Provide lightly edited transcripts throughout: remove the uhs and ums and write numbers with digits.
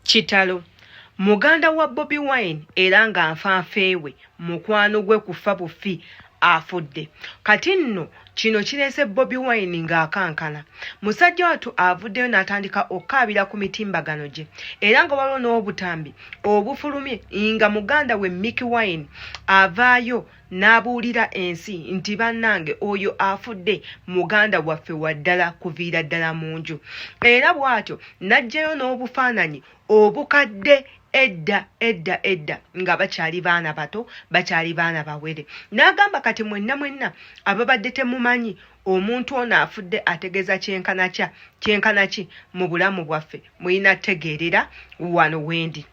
Kitalo! Muganda wa Bobi Wine era nga nfanfe we, mukwano gwe kufa bufi afudde. Kati nno kino kireese Bobi Wine ng'akankana. Musajja wattu avuddeyo n'atandika okukaabira ku mitimbagano gye era nga waliwo n'obutambi obufulumye nga muganda we Mikie Wine avaayo n'abuulira ensi nti bannange oyo afudde muganda waffe wa ddala kuviira ddala mu nju era bw'atyo n'aggyayo n'obufaananyi obukadde edda edda edda nga bakyali baana bato bakyali baana bawere n'agamba kati mwenna mwenna ababadde temumanyi omuntu ono afudde ategeeza kyenkana kya kyenkana ki mu bulamu bwaffe mulina tegeerera wano wendi.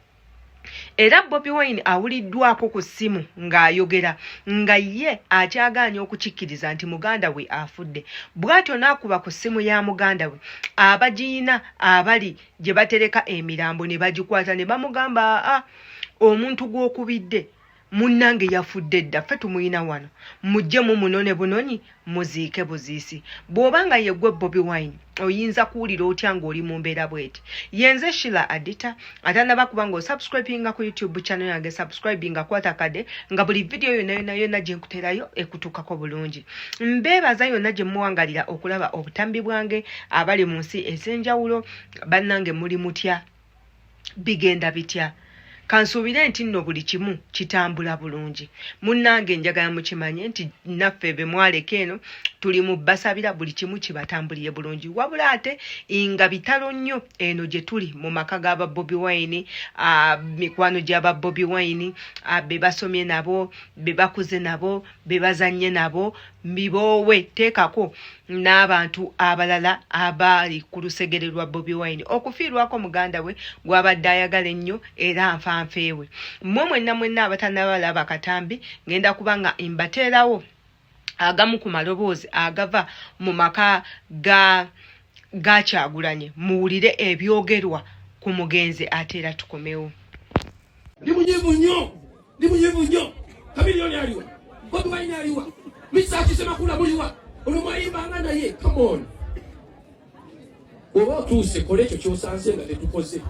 Era Bobi Wine awuliddwako ku ssimu ng'ayogera nga ye akyagaanye okukikkiriza nti muganda we afudde bw'atyo n'akuba ku ssimu ya muganda we abagiyina abali gye batereka emirambo ne bagikwata ne bamugamba aa omuntu gw'okubidde Munnange yafudde dda ffe tumuyina wano mujje mumunone bunonyi muziike buziisi. Bw'oba nga yeggwe Bobi Wine oyinza kuwulira otya ng'oli mu mbeera bweti? Yenze Sheila Adita atanaba kuba ng'osubscribinga ku YouTube channel yange subscribinga kwata kade nga buli video yonna yonna yonna gye nkuterayo ekutuukako bulungi. Mbeebaza yonna gye muwangalira okulaba obutambi bwange abali mu nsi ez'enjawulo bannange muli mutya? Bigenda bitya? Kansuubire nti nno buli kimu kitambula bulungi. Munnange njagala mukimanye nti naffe be mwaleka eno tuli mu basabira buli kimu kibatambulire bulungi. Wabula ate nga bitalo nnyo eno gye tuli mu maka g'aba Bobi Wine, mikwano gy'aba Bobi Wine, be basomye nabo, be bakuze nabo, be bazannye nabo, biboowe teekako n'abantu abalala abaali ku lusegere lwa Bobi Wine okufiirwako muganda we gw'abadde ayagala ennyo era nfanfeewe. Mmwe mwenna mwenna abatanabalaba katambi ngenda kuba nga mbateerawo agamu ku maloboozi agava mu maka ga ga Kyagulanyi muwulire ebyogerwa ku mugenzi ate era tukomewo. Ndi munyiivu nnyo, ndi munyiivu nnyo. Chameleone aliwa, Bobi Wine aliwa, Mesach Ssemakula muliwa, ono mwayimbanga naye. Come on, bw'oba otuuse kola ekyo ky'osanze nga tetukoze.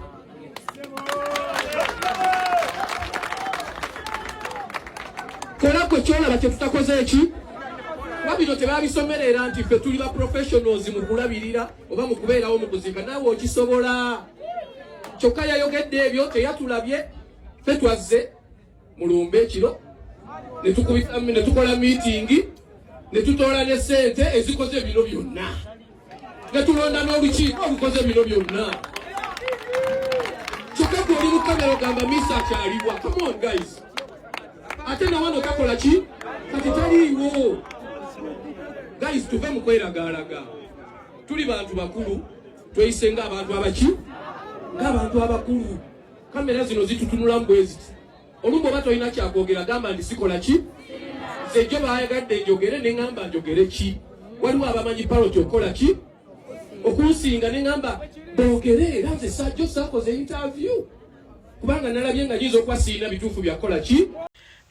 Kola gwe kyolaba kye tutakoze eki kuba bino tebabisomerera nti ffe tuli ba professionals mu kulabirira oba mu kubeerawo mu kuziika, naawe okisobola. Kyokka yayogedde ebyo teyatulabye, ffe twazze mulumbe ekiro ne tukola miitingi ne tutoola ne ssente ezikoze bino byonna ne tulonda n'olukiiko olukoze bino byonna. Kyokka gwe oli mu kamera ogamba misa akyaliwa. Come on guys, ate na wano takola ki kati taliiwo. Guys, tuve mu kweragaalaga, tuli bantu bakulu, tweyise ng'abantu abaki ng'abantu abakulu. Kamera zino zitutunulamu bwe ziti, olumu oba tolina kyakwogera gamba nti sikola ki, nze jjo baayagadde njogere ne ŋŋamba njogere ki, waliwo abamanyi paroti okukola ki okunsinga ne ŋŋamba boogere, era nze sajjo saakoze interview kubanga nalabye nga nyinza okuba sirina bituufu byakukola ki.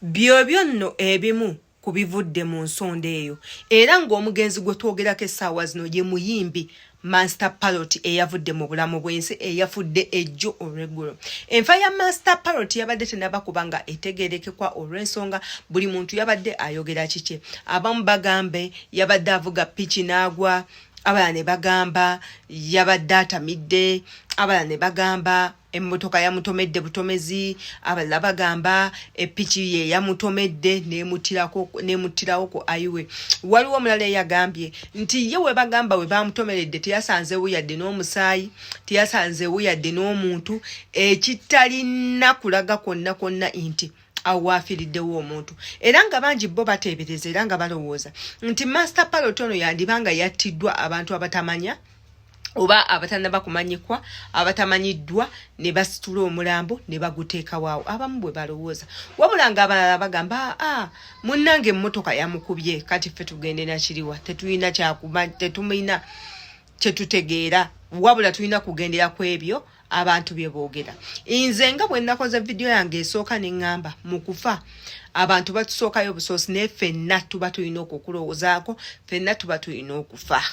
Byobyo nno ebimu ku bivudde mu nsonda eyo era ng'omugenzi gwe twogerako essaawa zino ye muyimbi Master Parrot eyavudde mu bulamu bw'ensi eyafudde ejjo olw'eggulo. Enfa ya Master Parrot yabadde tenaba kuba nga etegeerekekwa olw'ensonga buli muntu yabadde ayogera kikye. Abamu bagambe yabadde avuga piki n'agwa, abalala ne bagamba yabadde atamidde, abalala ne bagamba emmotoka yamutomedde butomezi, abalala bagamba epiki ye yamutomedde nemuttirawo ku ayiwe. Waliwo omulala eyagambye nti ye we bagamba we bamutomeredde teyasanzeewo yadde n'omusaayi, teyasanzeewo yadde n'omuntu, ekitalina kulaga kwonna kwonna nti awo waafiiriddewo omuntu. Era nga bangi bo bateebereza era nga balowooza nti Master Parrot ono yandiba nga yattiddwa abantu abatamanya oba abatannaba kumanyikwa, abatamanyiddwa, ne basitula omulambo ne baguteekawo awo, abamu bwe balowooza. Wabula ng'abalala bagamba aa munnange emmotoka yamukubye, kati ffe tugende na kiriwa, tetulina kyakuma, tetumina kye tutegeera, wabula tulina kugendera ku ebyo abantu bye boogera. Nze nga bwe nakoze vidiyo yange esooka ne ŋŋamba mu kufa abantu batusookayo obusoosi, naye ffenna tuba tulina okukulowoozaako, ffenna tuba tulina okufa.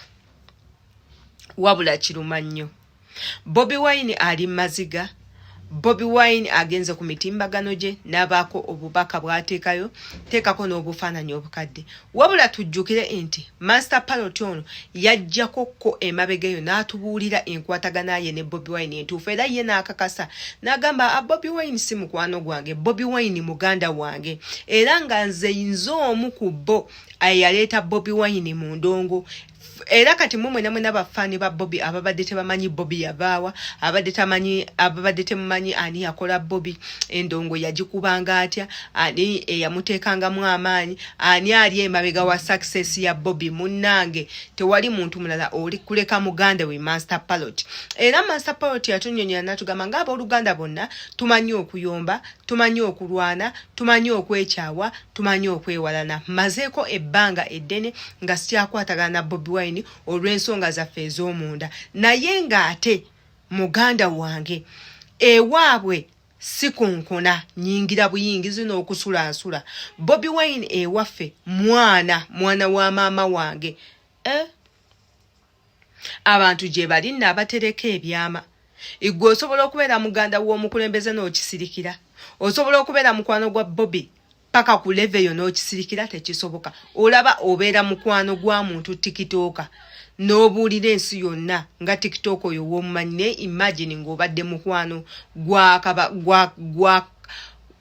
Wabula kiruma nnyo. Bobi Wine ali maziga, Bobi Wine agenze ku mitimbagano gye n'abaako obubaka bw'ateekayo, teekako n'obufaananyi obukadde. Wabula tujjukire nti Master Parrot ono yajjako ko emabega eyo n'atubuulira enkwatagana ye ne Bobi Wine entuufu, era ye n'akakasa n'agamba a ah, Bobi Wine si mukwano gwange, Bobi Wine muganda wange, era nga nze nze omu ku bo eyaleeta Bobi Wine mu ndongo. Era kati mwe mwena mwena bafaani ba Bobi ababadde tebamanyi Bobi yavaawa, abadde tamanyi, ababadde temumanyi ani yakola Bobi, endongo yagikubanga atya, ani eyamuteekangamu amaanyi, ani ali emabega wa success ya Bobi, munnange tewali muntu mulala oli kuleka muganda we Master Parrot. Era Master Parrot yatunyonyola natugamba ng'abooluganda bonna tumanyi okuyomba, tumanyi okulwana, tumanyi okwekyawa, tumanyi okwewalana. Mmazeeko ebbanga eddene nga sikyakwatagana na Bobi Wine olw'ensonga zaffe ez'omunda, naye ng'ate muganda wange ewaabwe sikonkona, nyingira buyingizi n'okusulansula. Bobi Wine ewaffe mwana, mwana wa maama wange. Abantu gye bali nno abatereka ebyama. Igwe osobola okubeera muganda w'omukulembeze n'okisirikira, osobola okubeera mukwano gwa Bobi paka ku leve eyo n'okisirikira, tekisoboka. Olaba obeera mukwano gwa muntu tikitooka n'obuulira ensi yonna nga tiktok oyo w'omumanyi, naye imagine ng'obadde mukwano gwa, gwa, gwa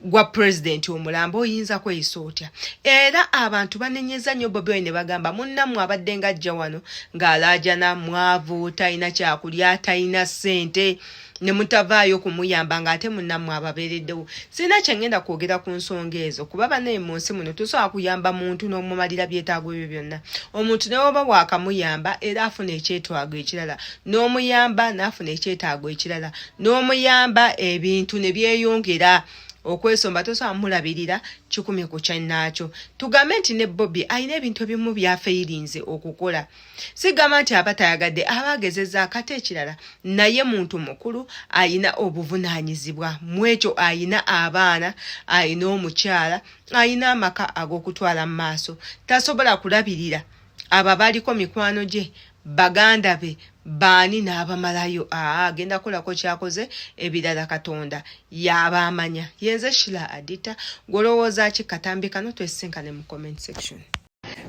gwa pulezidenti omulamba, oyinza kweyisa otya? Era abantu banenyeza nnyo Bobi Wine ne bagamba munnammwe abadde nga ajja wano ng'alaajana, mwavu, talina kyakulya, talina ssente, ne mutavaayo kumuyamba ng'ate munnammwe ababeereddewo. Sirina kye ngenda kwogera ku nsonga ezo kuba banaye mu nsi muno tosobola kuyamba muntu n'omumalira byetaago byo byonna. Omuntu ne woba waakamuyamba era afuna ekyetaago ekirala, n'omuyamba n'afuna ekyetaago ekirala, n'omuyamba ebintu ne byeyongera okwesomba, tosobola mulabirira kikumi ku kyannaakyo. Tugambe nti ne Bobi alina ebintu ebimu byafeyirinze okukola, sigamba nti aba tayagadde, aba agezezaako. Ate ekirala naye muntu mukulu, alina obuvunaanyizibwa mu ekyo, alina abaana, alina omukyala, alina amaka ag'okutwala mu maaso, tasobola kulabirira abo abaliko mikwano gye, baganda be, baani n'abamalayo. Aa agenda kukolako kyakoze, ebirala Katonda yaba amanya. Yenze Shila Adita, gwolowooza ki katambi kano? Twesisinkane mu comment section.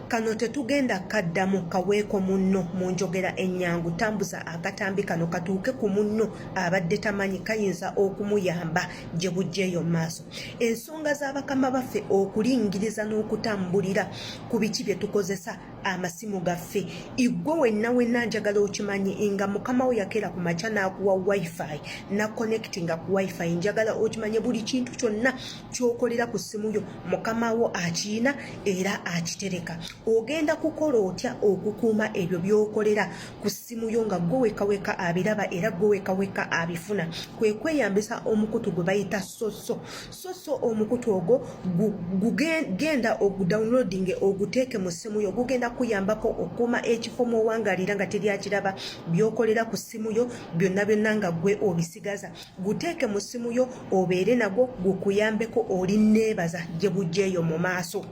Kano tetugenda kaddamu, kaweeko munno. Mu njogera ennyangu, tambuza akatambi kano katuuke ku munno abadde tamanyi, kayinza okumuyamba gye bujja eyo maaso. Ensonga z'abakama baffe okulingiriza n'okutambulira ku biki bye tukozesa amasimu gaffe. Igwe wenna wenna njagala okimanye nga mukama wo yakeera ku makya n'akuwa wifi na connectinga ku wifi, njagala okimanye buli kintu kyonna ky'okolera ku ssimu yo mukama wo akiyina era akitereka. Ogenda kukola otya okukuuma ebyo by'okolera ku ssimu yo nga gwe weka weka abiraba era gwe weka weka abifuna? Kwe kweyambisa omukutu gwe bayita Soso Soso. Omukutu ogwo genda ogudownloading, oguteeke mu ssimu yo, gugenda kuyambako okukuuma ekifo mw'owangalira nga teryakiraba, by'okolera ku ssimu yo byonna byonna nga gwe obisigaza. Guteeke mu ssimu yo obeere nagwo, gukuyambeko, oli neebaza gye bujja eyo mu maaso.